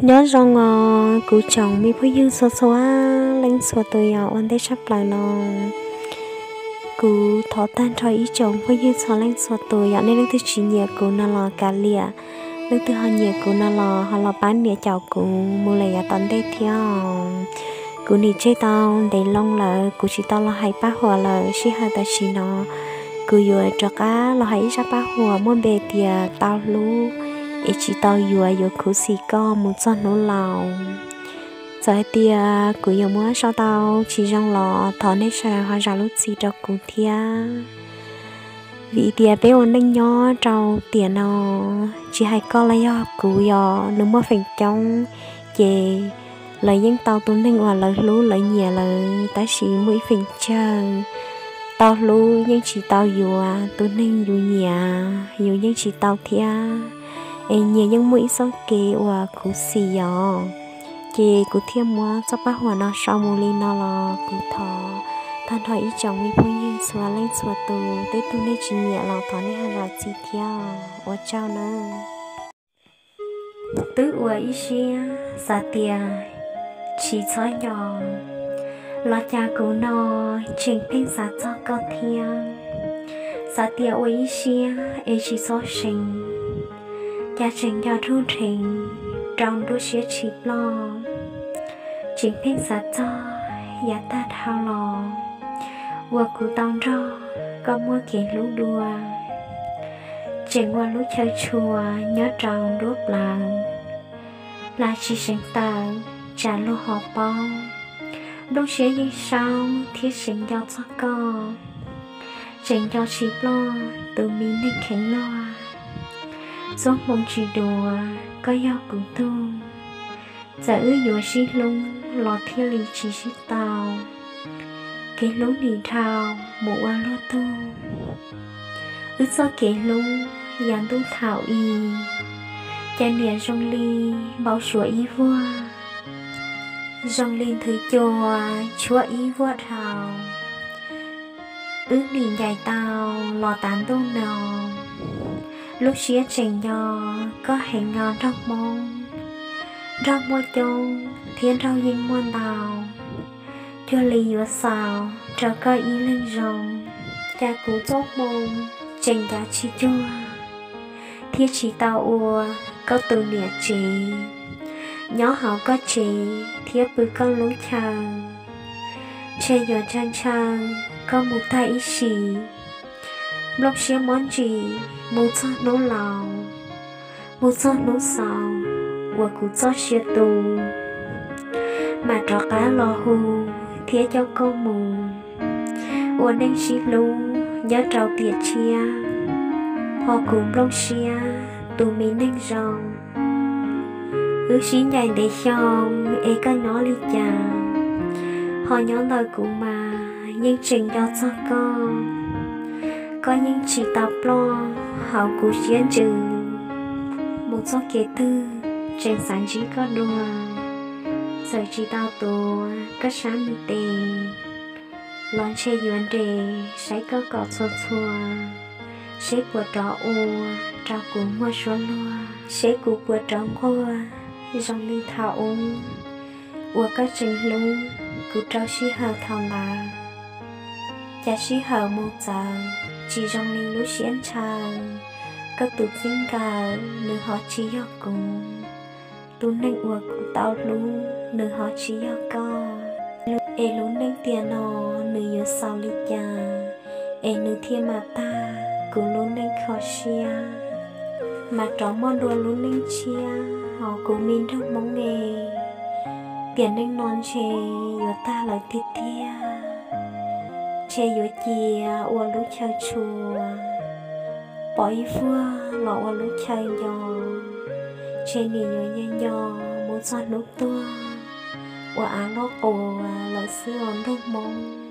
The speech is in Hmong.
Nyob zoo os kuv tsoom me phooj ywg txhua txhua leej txhua tus yom, ua ntej tshaj plaws no kuv thov tag nrho ib tsoom phooj ywg txhua leej txhua tus yom, nej leej twg tsis nyiam kuv no los kav liam, leej twg ho nyiam kuv no los ho los pab nias caum kuv mus lawm yav tom ntej thiab. Kuv nim tseg tau ntev loo lawm, kuv tsis tau los hais paj huam lawm, sij hawm tam sim no kuv yuav rov qab los hais ib zaj paj huam muaj npe tias tau hlub es tsis tau yuav, yuav khuv xim koj mus txog hnub laus. Txawm hais tias kuv yuav muab sau tau tsis zoo los thov nej sawv daws ho zam lub txim rau kuv thiab. Vim tias peb ua neej nyob rau tiam no, tsis hais koj los yog kuv yog nws muaj feem coob, ces lawv yeej tau tus neeg uas lawv hlub lawv nyiam lawm, tab sis muaj ib feem tsawg tau hlub yeej tsis tau yuav tus neeg yus nyiam, yus yeej tsis tau thiab. Es nyias yeej muaj ib txoj kev uas khuv xim yom. Ces kuv thiaj muab txoj paj huam no sau mus li no los kuv thov tag nrho ib tsoom me phooj ywg txhua leej txhua tus, tej tug nej tsis nyiam los thov nej ho zam txim thiab, ua tsaug nawb. Twb ua ib siab xav tias tsis txhob nco, los cas kuv no tseem pheej xav txog koj thiab. Xav tias ua ib siab es tsis txhob seev, cas tseem nco dhuj nrheev rau nruab siab tsis ploj. Tseem pheej xav txog yav tag dhau los uas kuv tau nrog koj muaj kev hlub dua. Tseem ua lub chaw tshua nyob rau nruab plawv, plas tsis seev tawm tsam luag ho paub. Nplooj siab yeej saub thiab seev nco txog koj, tseem nco tsis ploj tus me neeg kheev luag. Txoj hmoo tsis duav koj yog kuv tug, txawm wb yuav sib hlub los thiaj li tsis sib tau. Kev hlub nim dhau mus ua luag tug, wb txoj kev hlub yav ntuj thaum i, cas niam zoo li npau suav ib vuag, zoo li nthwv cua tshuab ib vuag dhau. Wb nim ncaim tau los tav ntuj no, lub siab tseem nco koj heev no nraug hmoob, nraug muaj coob thiab nraug yeej muaj ntau, cuag li yuav xaus rau koj ib leeg zoo. Cas kuv txoj hmoo tseem ncav tsis cuag, thiab tsis tau ua koj tus niam tsev, nyob hauv koj tsev thiab pw koj lub chaw. Ntshe yuav tsawg ntshaw koj mus tag ib sim, nplooj siab mob ntsis mus txog hnub laus, mus txog hnub xaus uas kuv txoj sia tu, mam rov qab los hu thiab coj koj mus ua neej sib hlub nyob rau tiam tshiab. Ho kuv nplooj siab tus me neeg zoo, wb sib ncaim ntev xyoo es koj nyob li cas? Ho nyob ntawm kuv mas yeej tseem nco txog koj. Koj yeej tsis tau ploj hauv kuv siab ntsws, mus txoj kev twg tseem xav ntsib koj dua. Txawm tsis tau tuav koj sab me tes, los ntshe yuav nres saib koj kom txhua txhua, seb puas rov ua rau kuv muaj suab luag, seb kuv puas rov nquag zoo li thaum ub uas koj tseem hlub kuv rau sij hawm thaum ntawd. Cas sij hawm mus txawv tsis zoo li lub siab ntshaw, koj tus txij nkawm nws ho tsis yog kuv, tus neeg uas kuv tau hlub nws ho tsis yog koj. Es lub neej tiam no nws yuav xaus li cas es nws thiaj mam tag kuv lub neej kho siab, mam rov muaj dua lub neej tshiab hauv kuv me nraug hmoob e. Tiam neej no ntshe yuav tag lawm tiag tiag, ntshe yuav cia ua lub chaw tshua, pom ib vuag los ua lub chaw nco, ntshe nim yuav nco nco mus txog hnub tuag ua av loj quas lawm xwb os nraug hmoob.